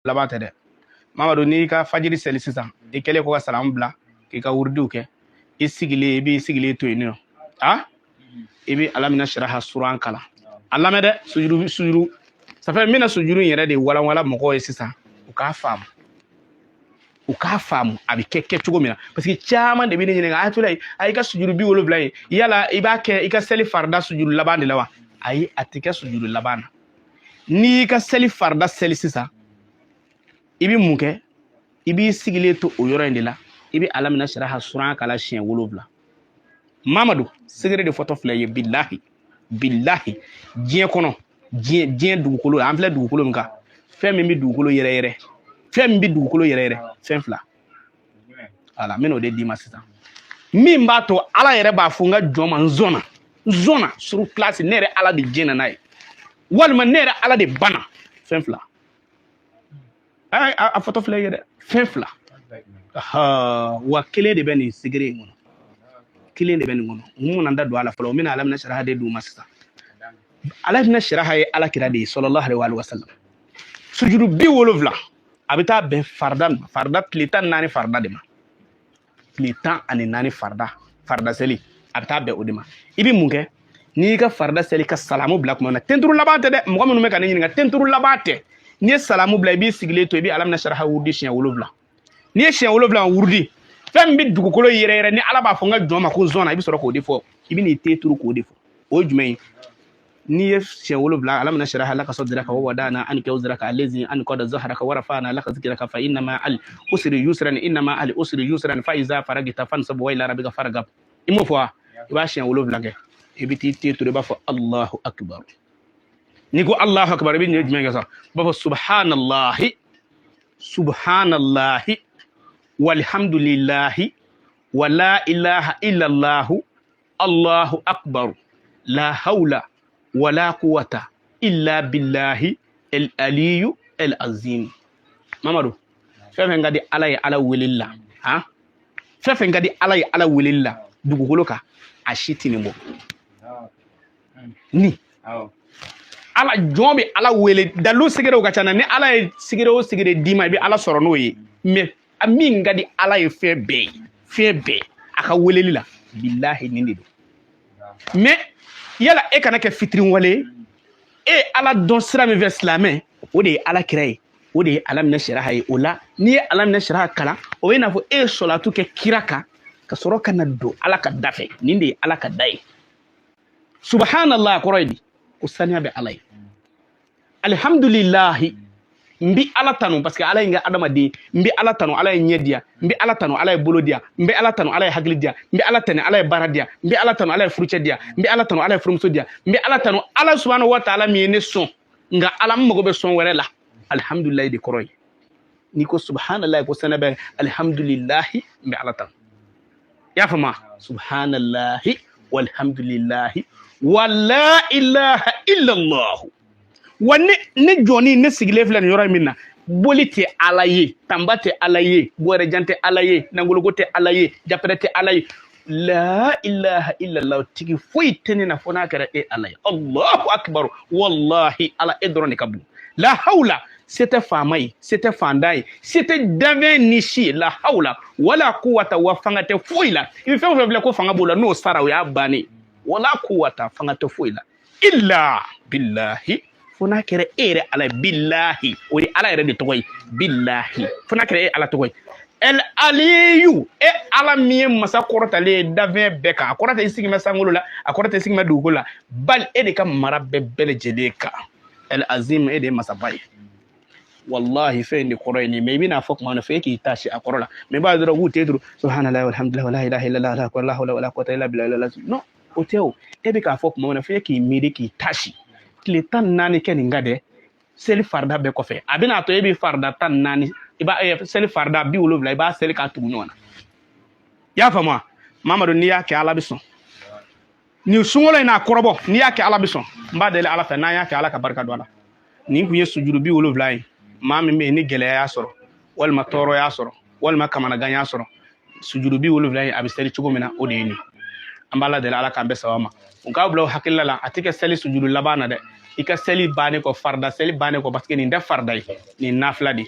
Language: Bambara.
Laban tɛ dɛ, Mamadu. N'i ka fajiri seli sisan, i kɛlen ko ka salamu bila k'i ka wurudiw kɛ, i sigilen, i b'i sigilen to yen nɔ, a i bɛ alamina siraha suran kalan. A lamɛn dɛ, sujuru sujuru safɛ, n bɛna sujuru in yɛrɛ de walanwalan mɔgɔw ye sisan, u k'a faamu, u k'a faamu a bɛ kɛ kɛ cogo min na, parce que caman de bɛ ne ɲininka: ayatollah, a y'i ka sujuru 70 ye, yala i b'a kɛ i ka seli farida sujuru laban de la wa? Ayi, a tɛ kɛ sujuru laban na. N'i y'i ka seli farida seli sisan, i bɛ mun kɛ? I b'i sigilen to o yɔrɔ in de la, i bɛ alamina siraha suran kala siɲɛ 7. Mamadu, secret de fɔtɔ filɛ ye. Bilahi, bilahi, diɲɛ kɔnɔ, diɲɛ dugukolo, an filɛ dugukolo min kan, fɛn min bɛ dugukolo yɛrɛ yɛrɛ, fɛn min bɛ dugukolo yɛrɛ yɛrɛ, fɛn fila. Wala, n bɛna o de d'i ma sisan, min b'a to Ala yɛrɛ b'a fɔ n ka jɔn ma: n zɔnna, n zɔnna sur place, ne yɛrɛ Ala de jɛnna n'a ye, walima ne yɛrɛ Ala de banna. Fɛn fila, a fɔtɔ filɛ ye dɛ, fɛn fila. Wa kelen de bɛ nin secret in kɔnɔ, kelen de bɛ nin kɔnɔ. N mana n da don a la fɔlɔ, n bɛna alamina siraha de d'u ma sisan. Alamina siraha ye Ala kira de ye, sallallahu alaihi wa sallam. Sujuru 70, a bɛ taa bɛn farida ma, farida tile 14 farida de ma, tile 14 farida, farida seli, a bɛ taa bɛn o de ma. I bɛ mun kɛ n'i y'i ka farida seli ka salamu bila tuma min na? Tenturu laban tɛ dɛ, mɔgɔ minnu bɛ ka ne ɲininka, tenturu laban tɛ. N'i ye salamu bila, i b'i sigilen to, i bɛ alamina saraha wurudi siɲɛ 7. N'i ye siɲɛ 7 wurudi, fɛn min bɛ dugukolo yɛrɛ yɛrɛ ni Ala b'a fɔ n ka jɔn ma ko zɔn na, i bɛ sɔrɔ k'o de fɔ. I bɛ n'i te turu k'o de fɔ. O ye jumɛn ye? N'i ye siɲɛ 7 alamina saraha laka sadraka wa wadana anka wuzraka allazi anqada zahraka wa rafa'na laka zikraka fa inna ma'al usri yusran, inna ma'al usri yusran, fa iza faragta fansab wa ila rabbika farghab. I m'o fɔ wa? I b'a siɲɛ 7 kɛ, i bɛ t'i te turu, i b'a fɔ Allahu akbar. N'i ko Allahu akbar, i bɛ nin jumɛn kɛ sa? I b'a fɔ subhanallahi, subhanallahi, walhamdulillahi, wala ilaha illallahu, Allahu akbar, la hawla wala quwwata illa billahi el aliyu el azim. Mamadu, fɛn fɛn ka di Ala ye Ala weleli la, han, fɛn fɛn ka di Ala ye Ala weleli la dugukolo kan, a si tɛ nin bɔ. Ni Ala jɔn bɛ Ala wele, dalilu secretw ka ca na. Ni Ala ye secret o secret d'i ma, i bɛ Ala sɔrɔ n'o ye. Mais min ka di Ala ye fɛn bɛɛ ye, fɛn bɛɛ a ka weleli la, bilahi, nin de don. Mais yala e kana kɛ fitiriwale ye. E Ala dɔn sira min fɛ, silamɛ, o de ye Ala kira ye, o de ye Ala minɛ siraha ye. O la, n'i ye Ala minɛ siraha kalan, o bɛ i n'a fɔ e ye sɔlatu kɛ kira kan ka sɔrɔ ka na don Ala ka da fɛ. Nin de ye Ala ka da ye. Subhanallah kɔrɔ ye di? Ko saniya bɛ Ala ye. Alihamdulilahi, n bi Ala tanu parce que Ala ye n kɛ adamaden. N bi Ala tanu, Ala ye ɲɛ diya. N bi Ala tanu, Ala ye bolo diya. N bɛ Ala tanu, Ala ye hakili diya. N bɛ Ala tanu, Ala ye baara diya. N bɛ Ala tanu, Ala ye furucɛ diya. N bɛ Ala tanu, Ala ye furumuso diya. N bɛ Ala tanu, Ala subhanahu wa ta'ala min ye ne sɔn. Nka Ala, n mago bɛ sɔn wɛrɛ la. Alihamdulilayi de kɔrɔ ye. N'i ko subhanallahi, ko sɛnɛ bɛ alihamdulilahi, n bɛ Ala tanu. I y'a faamu? Subhanallahi walhamdulilahi wala ilaha illallah. Wa ne jɔni, ne sigilen filɛ nin yɔrɔ in min na, boli tɛ Ala ye, tanba tɛ Ala ye, bɔrɛjan tɛ Ala ye, nangoloko tɛ Ala ye, japɛrɛ tɛ Ala ye. La ilaha illallah, tigi foyi tɛ ne na fo n'a kɛra e Ala ye. Allahu akbar, wallahi, Ala, e dɔrɔn de ka bon. La hawla, se tɛ faama ye, se tɛ fantan ye, se tɛ danfɛn ni si ye. La hawla wala quwwata, wa fanga tɛ foyi la. I bɛ fɛn o fɛn filɛ ko fanga b'o la, n'o sara, o y'a bannen. Wala quwwata, fanga tɛ foyi la, illa billahi, fo n'a kɛra e yɛrɛ Ala ye. Billahi, o ye Ala yɛrɛ de tɔgɔ ye. Billahi, fo n'a kɛra e Ala tɔgɔ ye. El aliyu, e Ala min ye masa kɔrɔtalen ye danfɛn bɛɛ kan, a kɔrɔta i sigi bɛ sankolo la, a kɔrɔta i sigi bɛ dugukolo la, bali e de ka mara bɛɛ bɛɛ lajɛlen kan. El azim, e de ye masaba ye. Wallahi, fɛn in de kɔrɔ ye nin. Mais i bɛna fɔ kuma min na, f'e k'i ta si a kɔrɔ la. Mais i b'a dɔrɔn k'u tɛ dɔrɔn subhanallah, walhamdulillah, wala ilaha illallah, la hawla wala quwwata illa billah. Non, o tɛ. O e bɛ k'a fɔ kuma min na, f'e k'i miiri k'i tasi. Tile 14 kɛ nin ka dɛ, seli farida bɛɛ kɔfɛ. A bɛna to e bɛ farida 14, i b'a seli farida 70, i b'a seli k'a tugu ɲɔgɔn na. I y'a faamu wa? Mamadu, n'i y'a kɛ, Ala bɛ sɔn. Nin sunkalo in n'a kɔrɔbɔ, n'i y'a kɛ, Ala bɛ sɔn. N b'a deli Ala fɛ, n'an y'a kɛ, Ala ka barika don a la. Nin kun ye sujuru 70 ye. Maa min bɛ yen ni gɛlɛya y'a sɔrɔ, walima tɔɔrɔ y'a sɔrɔ, walima kamanagan y'a sɔrɔ, sujuru 70 ye, a bɛ seli cogo min na, o de ye nin. An b'a la deli Ala k'an bɛɛ sababa ma. U k'a bila u hakilila la, a tɛ kɛ seli sujuru laban na dɛ. I ka seli bannen kɔ, farida seli bannen kɔ, parce que nin tɛ farida ye, nin nafila de.